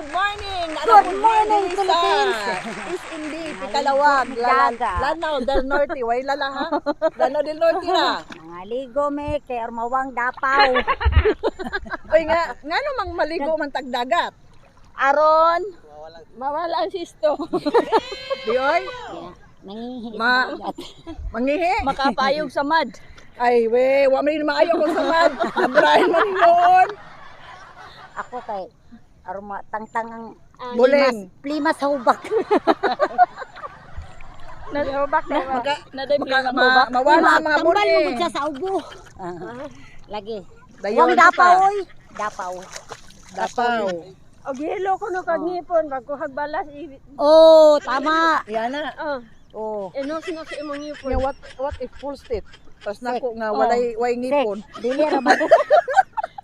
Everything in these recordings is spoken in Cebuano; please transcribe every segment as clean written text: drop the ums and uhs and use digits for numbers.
Good morning! Good morning, Philippines! Is indeed, Pikalawag, Daga. Lanao del Norte. Way lala ha? Lanao del Norte na. Mga ligo me, kay Armawang Dapaw. Uy nga, nga namang maligo man tagdagat. Aron, mawala ang sisto. Di oy, Nangihi. Mangihi. Makapayog sa mad. Ay we, wa man maayo kung samad. Nabrahin man noon. Ako kay arma tangtang ang Buleng. Plimas hubak. Nahubak na. Maka, Naday maka, plima ma, hubak. mawala ang mga Tambal mo buni. gud siya sa ubo. Ah, lagi. Dayon Wang Dapaw pa. oy. Dapaw. Dapaw. Og hilo ko no kag ngipon pagkuhag balas i Oh, tama. Yan na. Oh, Oh. enos na sa imong ngipon. Nga, what if full state? Tapos nako nga walay way ngipon. Sek, dili ra ba?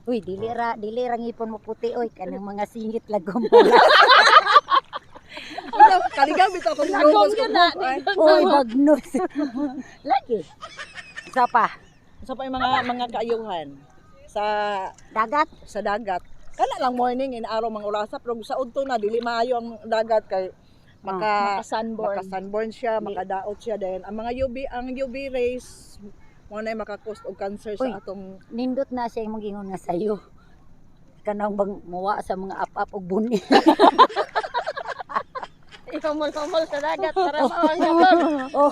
Uy, dili ra ngipon mo puti oy kanang mga singit lagom. Bitaw, Kaligaw bitaw kung Lagom lugos yun na. Uy, bagnos. Lagi. Isa pa. Sa pa yung mga kaayuhan sa Dagat. sa dagat. Kana lang morning in araw mga orasa pero sa udto na dili maayo ang dagat kay maka Maka sunburn. maka sunburn siya, makadaot siya then ang mga UV ang UV rays mo na maka-cause og cancer Uy. sa atong Nindot na siya imong gingon nga sayo. Kanang bang muwa sa mga up-up og buni. Ihumol-humol sa dagat para mawala ang katon. Oh,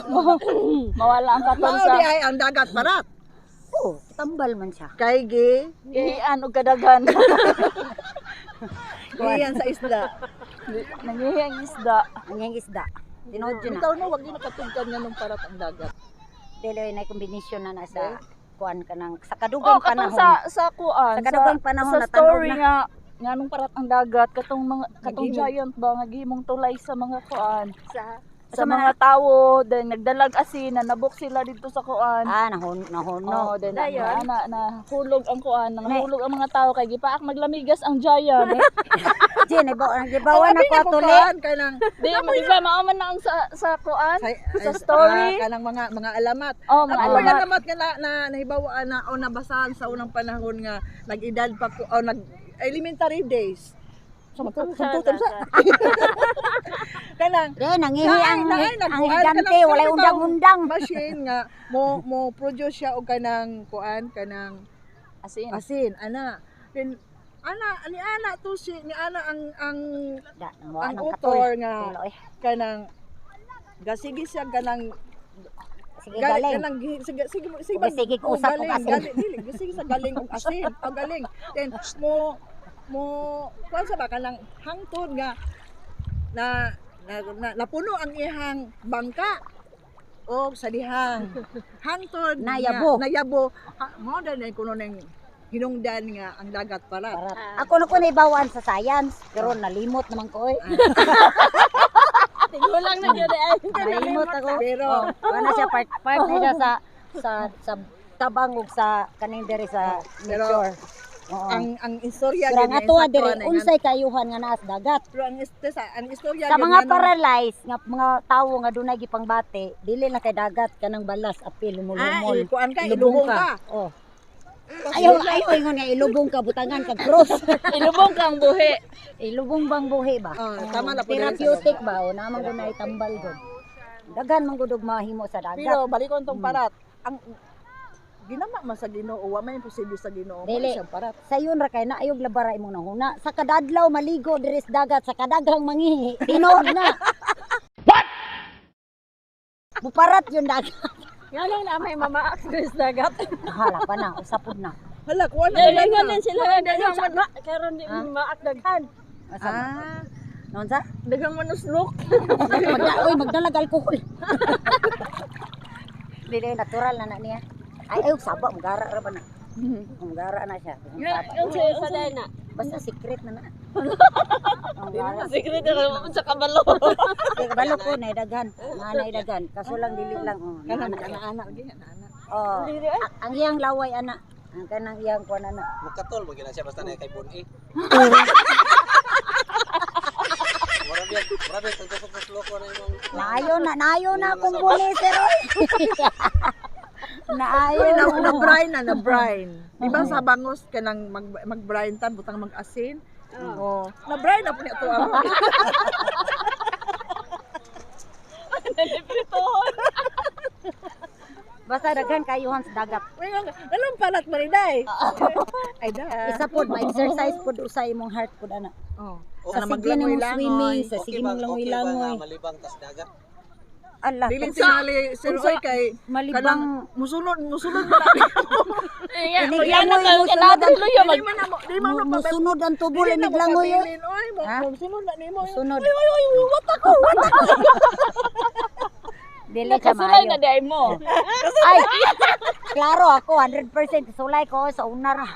Mawala ang katon Mao sa di ay ang dagat parat. oh, tambal man siya. Kay gi ihian og kadagan. giyan sa isda. Nangihi ang isda. Ang iyang isda. Tinuod yun na. Bitaw no wag gyud nakatugkan nga nung parat ang dagat. Dili na kombinasyon na na sa kuan kanang sa kadugang Oh, katong panahon. sa kuan, Sa kadugang panahon sa na tanod story na. nga nganong parat ang dagat katong mga katong Naghimong. giant ba nga gihimong tulay sa mga kuan sa sa mga tawo, then nagdalag asin na nabok sila dito sa kuan. Ah, nahon nahon Oh, no. then na, na, na hulog ang kuan, Ne. nangahulog ang mga tao kay gipaak maglamigas ang giant. Jen, ibaw gibawan na Abi ko na ko atuli. kuan kay nang Di di ba mao man na ang sa kuan? Sa ay, story. Ah, kanang mga alamat. Oh, mga Ako alamat. alamat nga na nahibawaan na o nabasahan sa unang panahon nga nag-edad pa ko o nag elementary days. Sa matutong sa kanang Di nangihi ang Naay, ang nagbuhan higante, kanang- walay kanang undang-undang. machine nga mo mo produce siya og kanang kuan kanang Asin. asin ana. Then ana ni ana to si ni ana ang Da, namuha ang ng katol. author nga Tulo, eh. kanang gasigi siya kanang Sige galing. Kanang sige sige sige Ug sige, oh, usap og galing, asin. galing, dili, sige sa galing og asin, og galing. Then mo mo kuan sa ba kanang hangtod nga na, na, na napuno ang iyang bangka og sa dihang hangtod nga Nayabo. nayabo ha, mo na kuno ning hinungdan nga ang dagat para. Parat. Ako na ko naibawaan sa science, pero nalimot naman ko oy. Tigulang na gyud ay. Nalimot ako. Pero Oh, wala siya part part na siya sa tabang ug sa kaning diri sa Pero, nature. Oo. ang istorya Pero ang gyud na ato sa diri kuan ay nga- unsay kayuhan nga naa sa dagat. pero ang istorya Sa gyud mga nga nung- paralyzed nga mga tawo nga dunay gipangbati, dili na kay dagat kanang balas apil ah, lumulumol. kuan ka, ilubong ka. Oh. Ayaw ayaw ingon nga ilubong ka butangan kag cross. Ilubong kang buhi. Ilubong bang buhi ba? Ah, tama na po diri sa Therapeutic ba o naman gud na itambal gud. Daghan man gud og mahimo sa dagat. Pero balikon tong parat. Ang ginama man sa Ginoo, wa man imposible sa Ginoo. Mo Dili. siyang parat. Sayon ra kay naayog labara imong nahuna. Sa kadadlaw maligo diri sa dagat sa kadaghang mangihi. Tinuod na. What? Buparat yun dagat. Nganong na may mamaak sa dagat. Hala pa na, usapod na. Hala, kuha na Dili na. din sila nga daghang man karon di maak daghan. Asa man? Ah, Noon sa? Daghang manuslok. Magda, oy, magdalag alkohol. Dili natural na na niya. Ay, ay, saba, mugara ra ba na? Mugara na siya. Saba. Unsa sa na? Basta secret na na. Mugara. Secret na mo sa kabalo. Kay kabalo ko naidaghan. Nga naidaghan. Kaso lang dili lang. Oh, kanang naa na siya. ana ana gi ana ana. Oh, ang iyang laway ana. Ang kanang iyang kuan ana. Mukatol mo gina siya basta na kay Bun eh. Mura biya tagtusok loko na imong Naayo na, naayo na akong buli sir. Oy. Naayo Uy, na, na. na brine na, na brine. Di ba sa bangos kanang mag brine tan butang mag-asin, Oh, na-bry na po niya to ako. Nalipritohon. Basta daghan kayuhan sa dagat. Uy, anong palat mo ni Day? Ay, da. Isa pod ma-exercise pod usay imong heart pod ana. Oh. Sa Sana sige nimong maglangoy-langoy. swimming, sa Okay sige ba, mong okay ba nga langoy-langoy. malibang tas dagat? Ala, Dili tingali sir oy kay malibang kanang musulod musulod man na. Iniglangoy mo sunod ang Luyo Di man na mo, di man mo musunod ang tubol Dili na mo iniglangoy. Oy. kabilin, oy. Mo Ha? musulod na nimo. Oy. Musunod. Oy, oy, oy, what ako? What ako? Dili ka Nakasulay maayo. na di mo. Ay, klaro ako, 100% sulay ko sa una ra.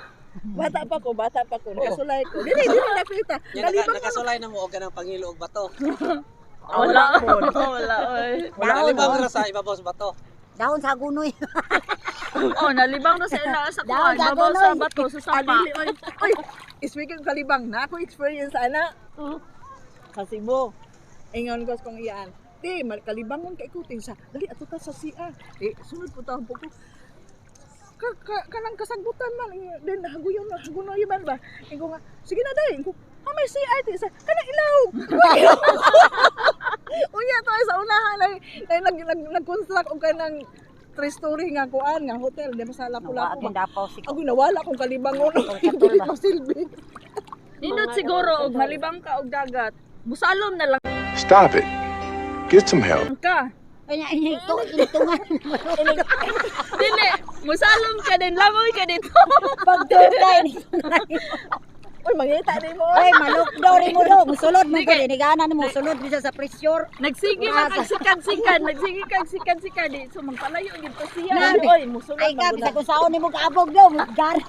Bata pa ko, bata pa ko. Nakasulay ko. Dili, dili na pita. Nya naka, Kalibang nakasulay na mo og kanang pangilo og bato. Wala. Wala, oy. Dahon, Nalibang oh. ra sa ibabaw sa bato. Dahon sa gunoy. Oh, nalibang na sa ila sa Dahon kuan, sa babaw sa gunoy. bato sa sapa. Adili, oy. Oy, speaking of kalibang, na ako experience ana. Sa Cebu. Ingon ko sa kong iyaan. Di, kalibangon kay kuting sa dali ato ta sa CR. Eh, sunod po ta po ko. Ka, ka, kanang kasagbutan man then haguyon hagunoy man ba. Ingo nga, sige na dai. Ingo, ah, may CR ti sa kanang ilaw. Unya to ay sa unahan ay, ay nag nag nag-construct og kanang three-story nga kuan nga hotel di ba sa Lapu-Lapu Akin ba? dapaw si Ako nawala kong kalibangon. Katol Dili ba? ko silbi. Nindot siguro og malibang ka og dagat. Musalom na lang Stop it. Get some help. ka. Kanya ini to initungan. Dili, musalom ka din, langoy ka dito. Pagturta initungan. Uy, mangita ni mo. Oy, maluk daw rin mo daw. Musulod man ko inigana nimo musulod bisa sa pressure. Nagsige man kag sikad-sikad, nagsige kag sikad-sikad di. So magpalayo gid to siya. Na- Oy, musulod Ay man ka gud bisa na. kung saon nimo kaabog daw, garo.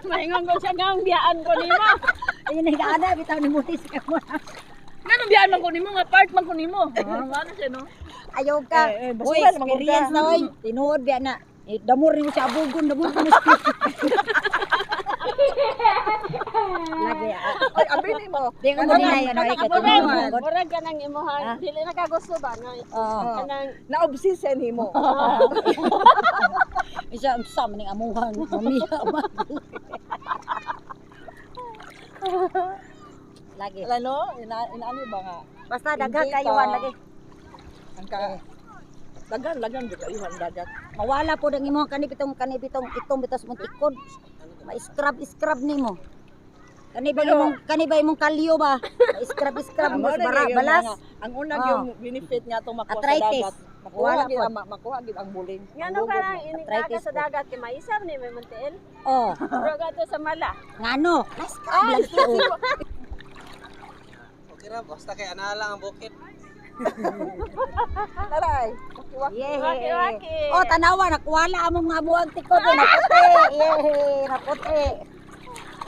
Maingon ko siya nga ang biyaan ko nimo. Inigana bitaw nimo sa mo. Nganong biyaan man ko nimo nga part man ko nimo. Ah, ano siya no? Ayaw ka. Eh, eh, Uy, basuran, manggod experience ka. na oy. Tinuod biya na. Eh, damor nimo siya abogon, damor nimo siya. Lagi ah. Oy, abi ni mo. Di ko mo dinay ano ay Kanang katulad. abugon. Murag ka nang imuha. Ah. Dili na ka gusto ba nga Oo. kanang Na-obsession himo. Isa ang sa maning amuhan, mamiya man. Lagi. Ano, ina inaani ba nga? Basta daghan kayuhan lagi. Ang ka Dagan, lagan di kayuhan dagat. Mawala po ang imong kanibitong kanibitong itong bitas mong tikod. Ma-scrub scrub nimo. Kani ba imong kani ba imong kalyo ba? Ma-scrub scrub mo Mao sa na bara gyud yung balas. Ang unang Oh. yung benefit nga itong makuha sa Arthritis. dagat. Makuha Wala gid po. ang makuha gid ang buling. ngano ka nang inignaga Arthritis sa po. dagat kay maisab ni may muntiil. Oh, Murag ato sa mala. ngano? Na-scrub lang to. Okay ra basta kay ana lang ang bukid. Taray. Waki-waki. Yehey. Waki-waki. Oh, tanawa nakuwala among amuang tikod oh, naputi. Yehey, naputi.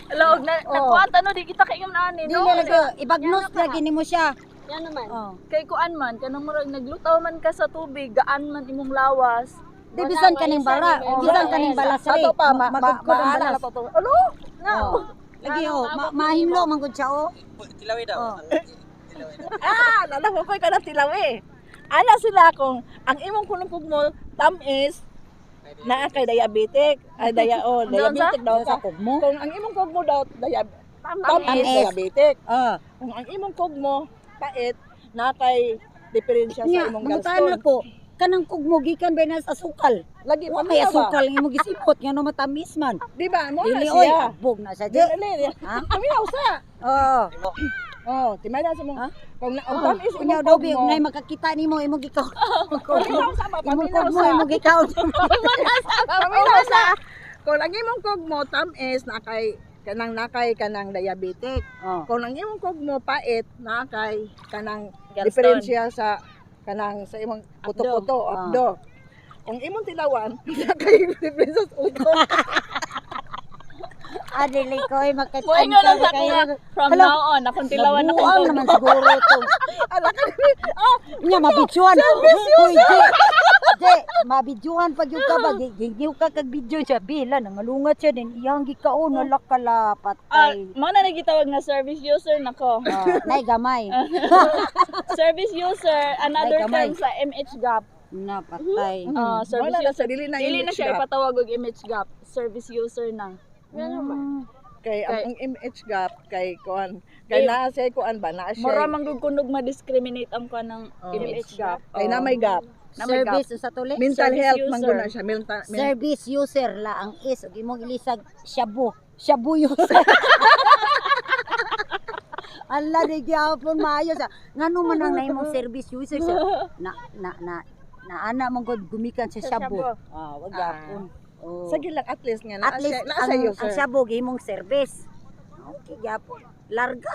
Laog na Oh. nakuan no di kita kay ngam ani no. Dili lagi ibagnos lagi nimo siya. Yan naman. Oh. Kay kuan man kanang murag naglutaw man ka sa tubig, gaan man imong lawas. Di bisan kaning bara, Wala, bisan kaning balas Ato pa ma ma Magugkod ang maana balas. na to to. Alo? Na. Oh. Lagi oh, mahimlo man gud siya oh. Tilawi daw. Oh. Ang tilawi daw. Ah, nalaw ko ka na tilawi. Ana sila kung ang imong kunong mo tamis naa kay diabetic. Ay daya oh, Unsa? diabetic daw Sa ka. kugmo. Kung ang imong kugmo daw diabetic Tamis. tamis diabetic. Ah. Kung ang imong kugmo pait na kay diferensya sa Nya, imong mangutan gallstone. na ko. Kanang kugmo gikan ba na sa asukal? Lagi Wa may paminaw ba? asukal nga imong gisimot nga no matamis man. Di ba? Mo na Dili oy, siya. abog na siya. Di. Dili. Ha? Paminaw sa. Oo. Imo. Oh, timay na sa mong Ha? kung na ang tamis Unya imong daw bi kugmo. unay makakita nimo imong gikaw. Paminaw sa ba? Imong Paminaw kugmo sa. imong gikaw. Paminaw sa. Kung ang imong kugmo tamis na kay kanang nakay kanang diabetic. Oh. Kung ang imong kugmo pait na kay kanang Gallstone. diferensya sa kanang sa imong kuto-kuto, Ah. abdo. Kung imong tilawan, na kay diferensya sa utok. Ah, dili ko ay makita. Moingon lang sa ako nga, from Hala. now on, akong tilawan na Nabuang kong naman siguro to. Ala ka ah, Nya mabidyohan. Uy, di. Di, mabidyohan pag yung ka ba gingiw ka kag video siya bila nangalungat siya din iyang gikaon nalak kala Ah, patay. mao na nagitawag nga service user nako. Oh, nay gamay. Service user, another Ay, gamay. term sa MH gap. Na patay. Ah, service wala na user. sa dili na Dili na image siya gap. ipatawag og image gap. Service user na. Yan naman. Kay ang MH gap kay kuan kay naa siya kuan ba, naa siya Mura man gud kunog ma-discriminate ang kanang Oh. MH gap. Kay na may gap. Na may gap. Service sa tuli. Mental Service health man user. gud na siya, mental Service user la ang is ug imong ilisag shabu. Shabu user. Ala di gyapon maayo sa ngano man ang nahimong service user siya na na na na ana man gud gumikan sa shabu. Ah, wag gyapon. Oh. Sige lang, at least nga naa At least siya, naa ang, siya user. ang shabu gihimong service. Okay gyapon. Larga.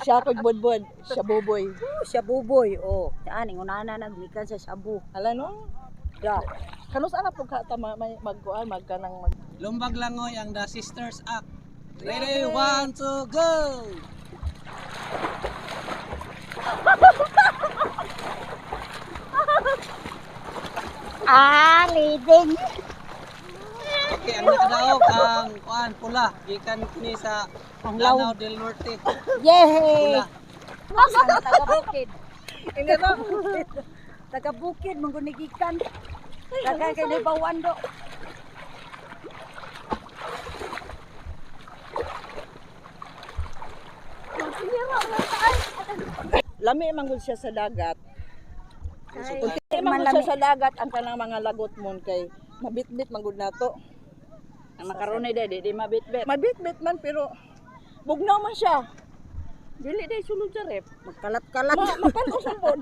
Siya kog budbud, siya buboy. Oh, shabu boy. Oh, saan ingon ana na gumikan sa shabu. Hala no. Ya. Kanus ana po ka ta may magkuan magkanang mag Lumbag Langoy ang The Sisters Act. Ready, one, two, go! Ah, leading. Okay, ang nakadaog ang kuan pula gikan kini sa Ang Lanao del Norte. Yay! Pula. Ang taga bukid. Hindi no. Taga bukid manggunigikan. Taga kay bawan do. Lami man gud siya sa dagat. Ay. Unti man gud siya sa dagat ang kanang mga lagot mon kay mabitbit man gud nato. Ang macaroni di di, di mabitbit. Mabitbit man pero bugnaw man siya. Dili day sulod sa rep. Magkalat-kalat. Mapanusan pod.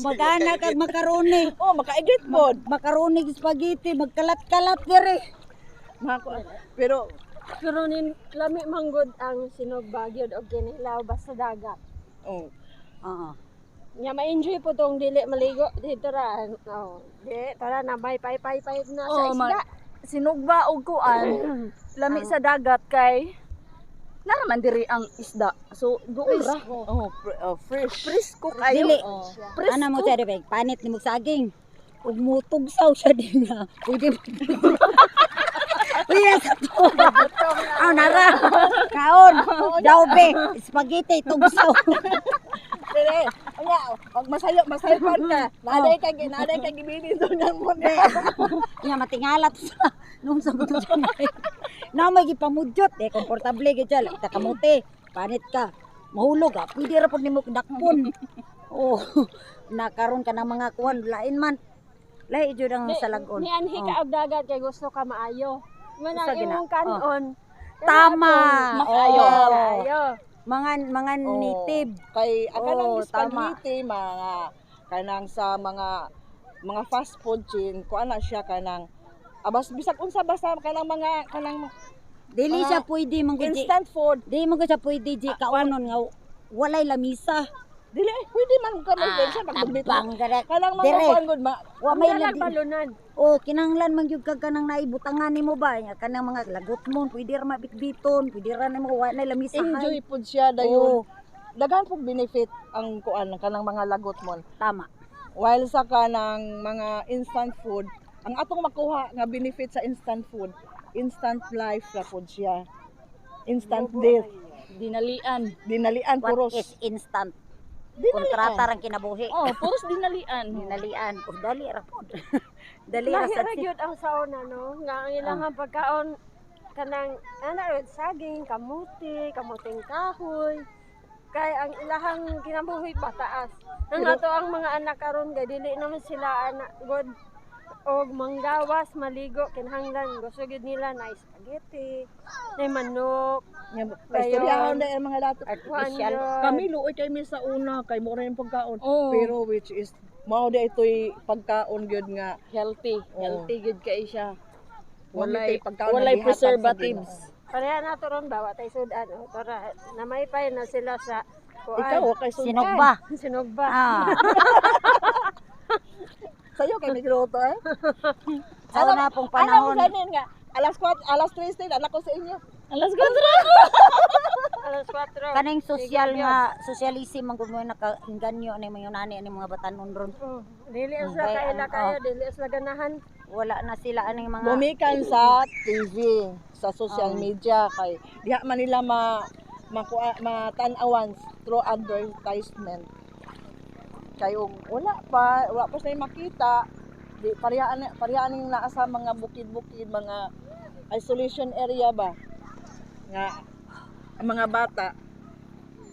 Magana kag makaroni. Oh, makaigit pod. Makaroni ug spaghetti magkalat-kalat dire. Mako pero Pero nin lami manggod ang sinugba gyud og kinilaw basta dagat. oh, Oo. Nya ma-enjoy po tong dili maligo dito ra. Oh, di tara na may pay pay pay na sa Oh, isda. Sinugba og kuan, lami sa dagat kay naraman diri ang isda. So duol ra. oh, oh, fresh. Presko kayo. Dili. Presko. Ana mo siya dire panit ni mo saging. Ug mutugsaw siya din nga. Pwede mo. Uy, sa to. Aw nara. Kaon. Daw be, spaghetti tugsaw. Dire, anya, pag masayo, masayo ka. Naday ka gibinin do nang mo na. Nya matingalat sa nung sa buto siya. Na may gipamudyot eh komportable gyud siya ta kamote. Panit ka. Mahulog ah. Pwede ra pud nimo dakpon. Oh, nakaron ka ng mga kuan lain man. Lahi jud ang salagon. Nianhi Oh. ka og dagat kay gusto ka maayo. Man Usa ang gina. imong kanon. Tama. Maayo. Oh. Maayo. Mga Oh. native. Kay ang kanang Oh, tama. spaghetti mga kanang sa mga fast food chain kuan na siya kanang abas bisag unsa basta kanang mga kanang Dili Mga siya pwede man gud. instant food. Dili man gud siya pwede ji kaunon nga walay lamisa. Dili eh, pwede man ka mag siya pagbit. Tabang gara. Kanang mga Dire. kuan gud ma Wa may Ang ladi. balunan. Oh, kinahanglan man gyud kag kanang naibutangan nimo ba nya kanang mga lagot mo, pwede ra mabitbiton, pwede ra nimo wa na lamisa. Enjoy pud siya dayon. Oh, Daghan pug benefit ang kuan kanang mga lagot mon. tama. While sa kanang mga instant food, ang atong makuha nga benefit sa instant food, instant life ra pud siya. Instant death. Dinalian. Dinalian What puros. is instant? Dinalian. Kontrata rang kinabuhi. Oh, puros dinalian. Dinalian. Oh, dali ra pod. Dali ra Lahi sad ra si. gyud ang sauna no nga ang ilahang pagkaon kanang ana ra saging, kamuti, kamuting kahoy. Kay ang ilahang kinabuhi pataas. Ang ato ang mga anak karon kay dili naman sila ana god og manggawas maligo kinahanglan gusto gyud nila na spaghetti, na manok, Nga, Paistoryahon na ang mga dato. Artificial. kuan Kami luoy kay mi sa una kay mo ra yung pagkaon. Oh. Pero which is mao di ito'y pagkaon gyud nga Healthy. Oh. Healthy gyud kay siya. Walay Walay pagkaon nga walay gihatag sa preservatives. Pareha na to ron ba wa tay sudan o tora namaypay na sila sa kuan. Ikaw wa kay sundan. Sinugba. Sinugba. Ah, Sayo kay migluto eh. sa una pong Alam mo panahon. ganin nga alas 4, alas 3 din anak ko sa inyo. Alas 4. Alas 4. Kaning social nga socialism man gud mo nakainganyo ni mga nani ani mga batanon ron. Oh, dili sila Okay, kaila ano, kayo, dili sila ganahan. Wala na sila aning mga Gumikan sa TV, sa social media kay diha man nila ma makuha matan-awan through advertisement. Kay og wala pa sila makita, di parehaan parehaan ning naa sa mga bukid-bukid, mga isolation area ba nga ang mga bata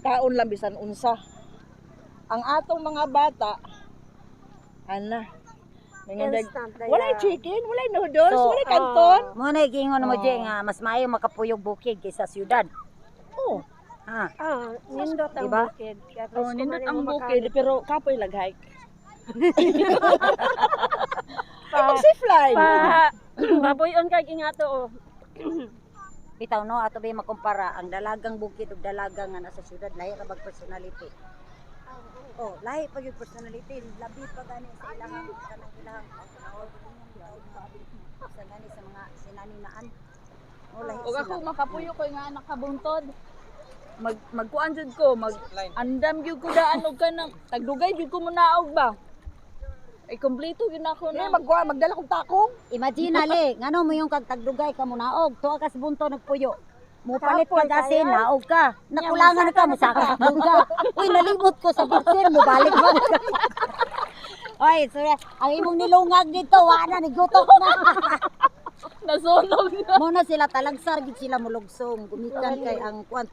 kaon lang bisan unsa. Ang atong mga bata, ana, mga Instant na walay yan. chicken, walay noodles, So, walay kanton. Mo na giingon mo Oh. Jay, nga mas maayo makapuyog bukid kaysa syudad. Oh, Ha. Ah, nindot ang Diba? bukid. Kaya Oh, presko nindot man ang imong bukid pero kapoy lag-hike. ay mag-safe line. Pa, baboy-on kay ingato oh. Bitaw no, ato ba makumpara ang dalagang bukid ug dalaga nga nasa syudad, lahi ra bag personality. Oh, lahi pa gyud personality, labi pa gani sa ilang kanang ilang sa gani sa mga sinaninaan. Oh, lahi Ug ako sila. makapuyo ko nga anak kabuntod. Magkuan jud ko, mag Line. andam gyud ko daan og kanang tagdugay gyud ko munaog ba. Ay kompleto gyud na ako Eh, na. magkuha, magdala kong takong. Imagine ali, ngano mo yung kag tagdugay ka munaog, tuwa ka sa bunto nagpuyo. Mupalit Kapoy ka asin, kayo. naog ka. Nakulangan ka, musaka ka. Uy, nalimot ko sa bitsin, mubalik mo. Oy, sorry, ang imong nilungag dito, wa na, nigutok na. Nasunog na. Mo na sila talagsar gid sila mulugsong, gumikan kay ang kuan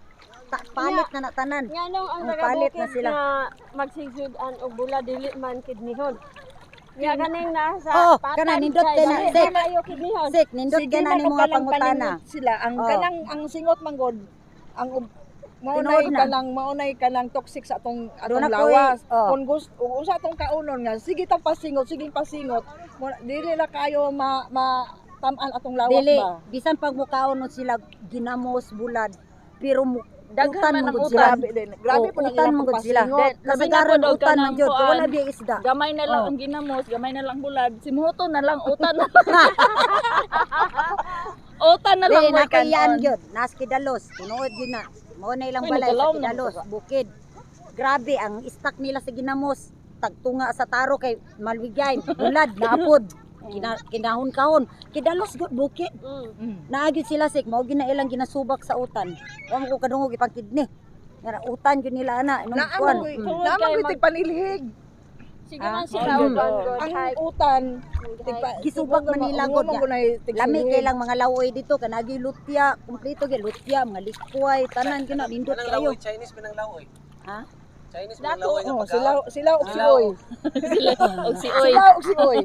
palit na natanan. Nganong ang Ang taga palit na bukid sila. nga magsigsud-an og bula dili man kidnihon. Nya kaning nasa Oh, patag kana nindot kay kay na- dili sek. man kayo kidnihon. Sik, nindot Sige kay na man ni og mga kanang pangutana. paningot sila ang Oh. kanang ang singot manggod ang maunay Tinuod na. kanang maunay kanang toxic sa atong atong Doon ako'y- lawas. oh. Kung gusto kung unsa atong kaunon nga sige tang pasingot, sige pasingot. Dili na kayo ma, ma tam-an atong lawas Dili, ba. bisan pag mukaon no sila ginamos bulad, pero mu Daghan utan man man ang gud utan. sila. Grabe din. Grabe Oh, po nang utan ilang man gud sila. pagpasingot. Then, labi na Kasagaran po daw utan man kanang jud, kay kuan. wala biya isda. Gamay na lang Oh. ang ginamos, gamay na lang bulad. Simuto na lang, utan na. Utan na lang Dili may nakayaan kanon. gyud, nas kidalos, tinuod gyud na. Mao na ilang Uy, balay sa nagalaw na kidalos, ba? bukid. Grabe ang istak nila sa ginamos, tagtunga sa taro kay malwigay, bulad naapod. Kinahon kahon, kidalos gud bukid. Naa gyud sila sik mao gyud na ilang ginasubak sa utan. Wa mo ko kadungog ipang kidney. Nga utan gyud nila ana inom Naa kuan. man ko'y Tungod naa man kay ko'y tigpanilhig. Sige Ah, man sila mm. og Good Ang hike. utan Gisubak Manila god god nga. Lami kay lang mga lawoy dito kanagi lutya, kumpleto gyud lutya, mga likway, tanan gyud na nindot Kanang kayo. lawoy, Chinese pinang lawoy. Ha? Chinese pinang Dato. lawoy nga Oh, pagkaon. sila sila og sigoy. Sila og si Oy. Sila og sigoy.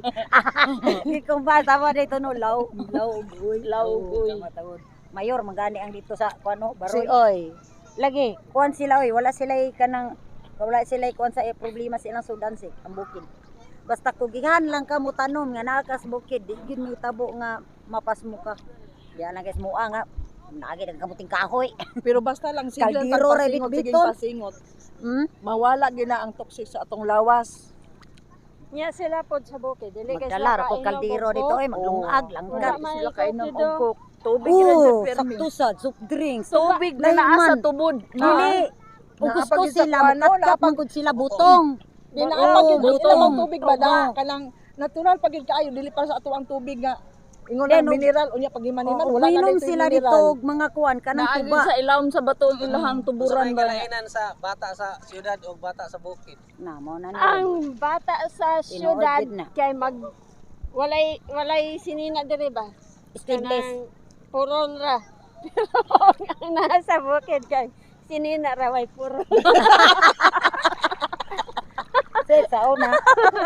Di ko ba tama dito no law, law ug uy. Law ug uy. Tama tawod. Mayor mangani ang dito sa kuano baroy. Si oy. Lagi, kuan sila oy, wala sila kanang wala sila kuan sa problema sa ilang sudan sik ang bukid. Basta kugihan lang ka mo tanom nga naa ka sa bukid, di gyud may tabo nga mapasmo ka. Diya lang guys mua nga naagi ang kamuting kahoy. Pero basta lang sige lang Kaldero ra tagpasingot, sige bitbiton. pasingot. Hmm? Mawala gina ang toxic sa atong lawas. Nya sila pod sa bukid dili kay sila Magdala ra ko kainom kaldero og dito coke. oy, maglungag lang Wala ka. man Sila kainom coke og dito. coke. Tubig ra Oo, jud permi. sakto sad, soft drinks. Tubig na Lahi naa sa man. tubod. Dili. Kung Naa gusto pa gyud sa sila, kuano, mukatkap naa pa- man gud sila butong. Di na Oo, pag yun, butong. ang tubig ba da? Oo. Kanang natural pag yun kaayo dili pa sa ato ang tubig nga ingon Then, ang mineral unya pag himaniman Oo, wala na minom dito yung sila mineral. dito og mga kuan kanang Naa gyud tuba. sa ilawom sa bato ang ilahang Unsa tuburan may ba. kalainan sa bata sa syudad o bata sa bukid? Na mo na ni. Ang bata sa Tinuod syudad gid na. kay mag walay sinina diri ba? Stainless. Kanang puron ra. Pero ang nasa bukid kay sinina ra way puron. Sir, sa una,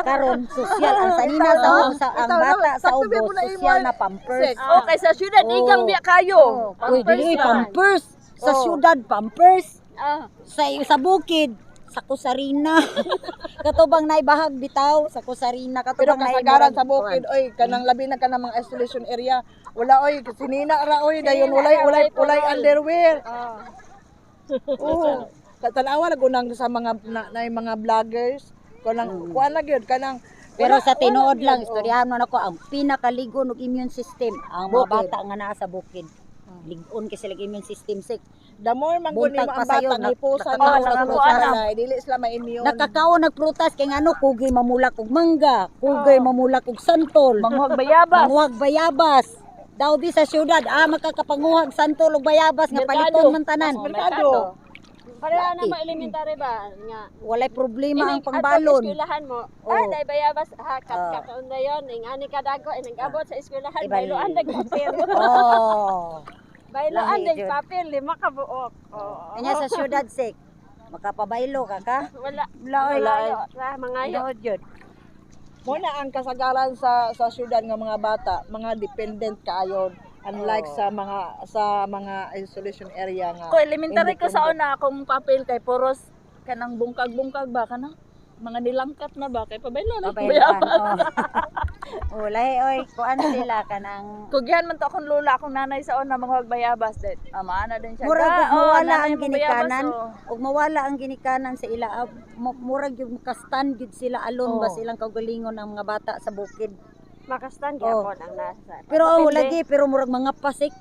karon sosyal ang sanina sa, sa ang Itaw na, bata sa sakto ba ubos mo na sosyal imo? na pampers. Okay, sa syudad Oo. igang biya kayo. Uy, Pampers dili ra. pampers. Sa Oo. syudad pampers. Ah, Sa bukid sa kusarina. Katubang naibahag bitaw sa kusarina Pero katubang kasagaran sa bukid oy kanang labi na kanang mga isolation area. Wala oy sinina ra oy dayon walay walay walay underwear. ah. Oo. Tanawa na gunang sa mga na, mga vloggers kanang kuan na gyud kanang Pero wala- sa tinuod wala lang, gyud, oh. istoryahan mo nako ang pinakaligon og immune system ang mga Bukid. bata nga naa sa bukid. Ligon kay sila immune system sik. The more man gud Buntag nimo pa ang sayo, bata nga hipusan Oh, na sa nakakuan na. balay, dili sila ma-immune. Nakakaon nagprutas kay ngano kugay mamulak og mangga, kugay mamulak og santol, Manguhag bayabas. manguhag bayabas. Daw di sa syudad, ah makakapanguhag santol og bayabas nga Merkado. paliton man tanan. Oh, Merkado. Pareha na Laki. mo elementary ba nga. Walay problema ang Inig atong pangbalon. eskwelahan mo. Oo. Ah, dai bayabas ha kat Oo. kataon na yon. Ing ani kadako ining abot sa eskwelahan Ibal. bayloan dag papel. Oh. Bayloan Lahi dag jud. papel lima ka buok. Oo. Kanya sa syudad sik. Makapabaylo ka ka? Wala. Wala oy. Wala. Wala mangayo. Tinuod yun. Mo na ang kasagaran sa syudad nga mga bata, mga dependent kaayo, unlike Oo. sa mga isolation area nga. Ko elementary ko sa Independent. una akong papel kay puros kanang bungkag-bungkag ba kanang mga nilangkat na ba kay pabaylo na Pabayloan. Oh. Oh, lahi oy, kuan sila kanang Kugyan man to akong lola, akong nanay sa una mga bayabas din. Ama na din siya. Murag Ga, og mawala nanay ang mo bayabas, ginikanan. oh. Ug mawala ang ginikanan sa ila, ah, murag yung makastan gyud sila alone Oo. ba silang kaugalingon ang mga bata sa bukid. Makastan Oo. gyapon ang nasa. Pero oh, Depende. lagi pero murag mga pasik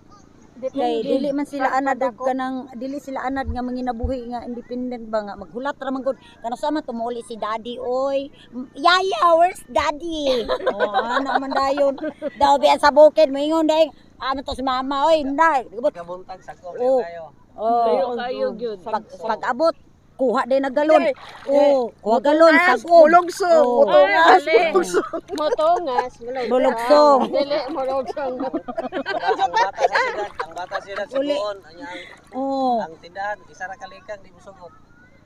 kay Depende. dili man sila anad og Pagpadako. kanang dili sila anad nga manginabuhi nga independent ba nga maghulat ra man gud kanang sama tumuli si daddy oy. Yaya, where's daddy? Oh, ana man dayon daw biyan sa bukid moingon dai ano to si mama oy nday. Kabuntag sa ko Oo. kayo. Oh, Layo kayo gyud. Pag abot kuha din na galon. Oh, kuha galon sag-ob. Mulugsong, Oo. mutungas, Ay, mali. mulugsong. Motongas, mulugsong. Mulugsong. Dili mulugsong. Ang bata sa syudad, ang bata sa syudad Uli. sugoon, ang Oh, ang tindahan isa ra kalikang di mosugot.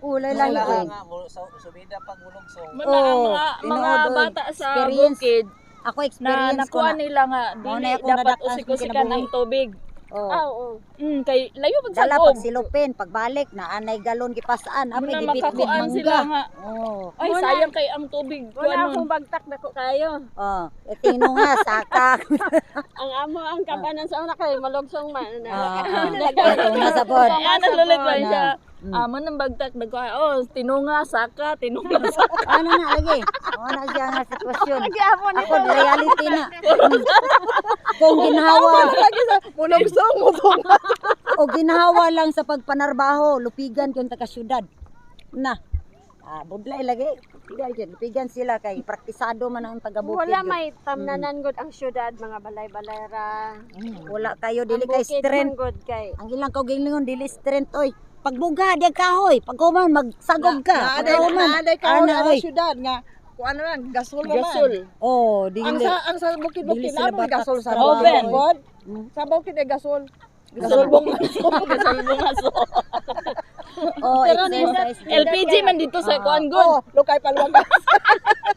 ulay lahi Sila oy. nga subida pag mulugsong. Muna ang Oo, mga mga tinuod, oy. bata sa Experience. bukid Ako na experience ko nakuha na. nila nga Mao dili na akong dapat nadak-an sa usik-usikan kinabuhi. ang tubig. Oh. Ah, oo. Kay layo pag Dala sag-ob. pag silupin, pagbalik na anay galon gipasaan, apay Muna gibitbit makakuan sila mangga. nga. Oh. Ay Muna. sayang kay ang tubig Wala kuan akong bagtak dako kayo. Oh, tino nga saka. Ang amo ang kabanan sa una kay malugsong man. Ah, ito nga sabon. Nga nalulit pa Na. siya. Amo nang bagtak nagkuha. Oh, tinunga saka, tinunga saka. Ano na lagi? Ano na siya nga sitwasyon. Lagi amo ni Ako reality na. Kung ginhawa Lagi sa mulugsong, mutungas. o ginhawa lang sa pagpanarbaho, lupigan kung taga syudad. Na. Ah, budlay lagi. Lupigan jud, lupigan sila kay praktisado man ang taga bukid. Wala jud. may tamnanan gud ang syudad mga balay-balay ra. Wala kayo dili Ang kay bukid strength. man gud kay Ang ilang kaugalingon dili strength oy. Pagbuga di kahoy, paghuman magsagog ka. Naaday, Paghuman. naaday kahoy Ana, ana oy. syudad nga kuan na lang gasol naman. Gasol. Oh, dili. Ang sa bukid-bukid Dili sila na batak gasol sa sa Oven. bukid. Hmm. Sa bukid ay gasol. Gasol bong Gasol bungaso. Oh, Pero exercise. LPG man dito sa kuan good. Oh, lukay palwagas.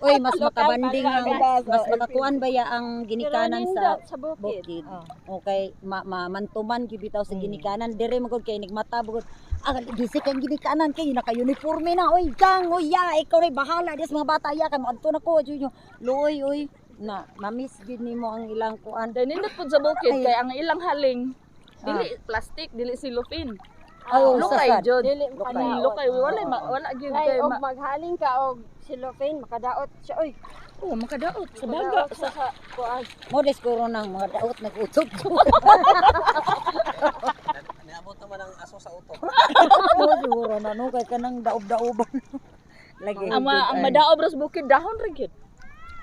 Oy, mas makabanding ang palwagas, mas oh, makakuan ba ya ang Pero ginikanan sa nindot sa bukid. bukid. Okay, ma mantuman gyud bitaw sa ginikanan dire magud kay nigmata bugod. Ah, gisik ang ginikanan kay naka-uniforme na. Oy, gang, oy ya, ikaw ray bahala dis mga bata ya kay moadto na ko. Jud Luoy, oy. Na, mamiss gyud nimo ang ilang kuan. Dahil nindot pud sa bukid Ay. kay ang ilang haling dili plastic, dili silupin. Ay, oh, Lukay sasad. jud. Dili Lukay. makadaot. Lukay wala wala gyud Ay, kay og maghaling ka og silofin makadaot siya oy. Oh, makadaot sa baga. Makadaot siya sa kuan. Mo siguro nang mga daot nag-utok. Niabot naman ang aso sa utok. Mo siguro na no kay kanang daob-daoban. Lagi. Ang madaob ra sa bukid dahon ra gyud.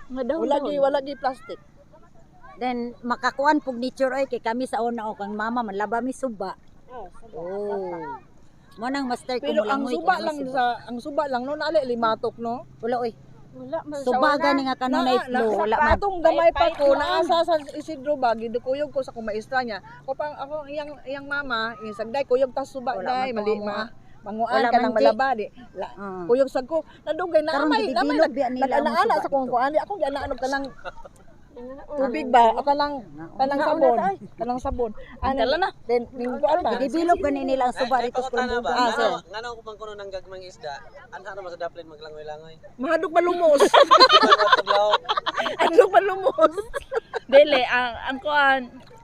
Mga dahon. Wala gi wala gi plastic. Then makakuan pug nature oy kay kami sa una o kang mama manlaba mi suba. Oh, suba. Oh. Mo nang master ko Pero ang mulangoy, suba kay lang suba. sa ang suba lang no naali limatok no. Wala oy. Wala man sa Suba una. gani nga kanunay flow wala man. Atong gamay pa ko Pait-pait naasa sa Isidro ba gidukuyog ko sa akong maestra niya. Ko pang ako iyang iyang mama, iyang sagday kuyog tas suba Wala day man mali to ma. Manguan Wala ka man, nang Ji. malaba di. La, Ah. kuyog sad ko nadugay na Karon may na may gidibilog biya nila ang nag-ana suba sa kong dito. kuan di ako gianaan og kanang tubig ba o kanang kanang sabon, kanang sabon. Ano Dala na. Then ning kuan ba? Gidibilog gani nila ang suba dito sa Pangutana ba? Kulumbugan. Ah, sir. Ngano ko pang kuno ng gagmang isda? Anha naman sa daplin maglangoy-langoy. Mahadok malumos. Tuglaw. Hadlok malumos. Dili ang kuan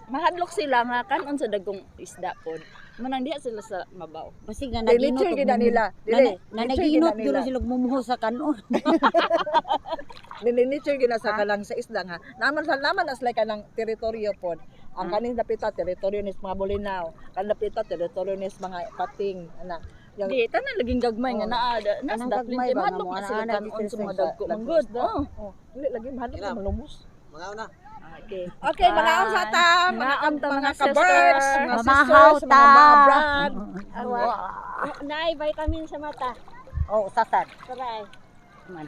mahadlok sila nga kanon sa dagkong isda pod. Manang diha sila sa mabaw. Basig na Dili naginot nature og gid na nila. Dili. Na nature gid naginot na gyud nila. sila mumuho sa kanon. Dili nature gid na sa kanang sa isda nga. Naman sa naman as like kanang teritoryo pod. Ang kaning dapita teritoryo ni mga Bolinao. Kan dapita teritoryo ni mga pating ana. Yang Di tanan laging gagmay nga naa na sa Kanang daplin gagmay kay ba nga mahadlok mo na sila ana-ana kanon sa dito mga sa dagko dagko manggod. isda. Oh. Oh, dili lagi mahadlok Ina. na malumos. Mga una. Okay. Okay, mga unsa ta, mga Maon ta, mga mga ka-birds, sister. mga Mamahaw sisters, ta. mga brad. Awa. Naay vitamin sa mata. Oh, usasad. Try. Man.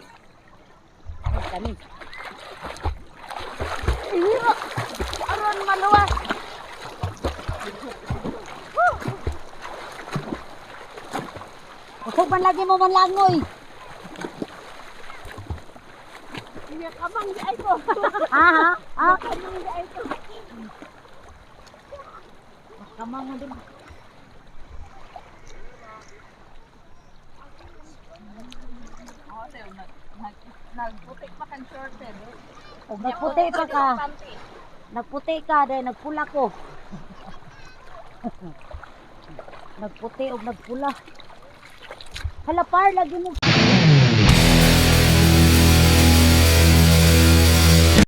Ay, kami. Aron maluwas. Usog man lagi mo man langoy. Iya kamang di ay ko. Ha ha? Ha? Kamang di ay ko. Kamang mo din. Nagputik pa kan short eh. Og nagputi pa ka. Nagputi ka dahil nagpula ko. Nagputi og nagpula. Hala par lagi mo.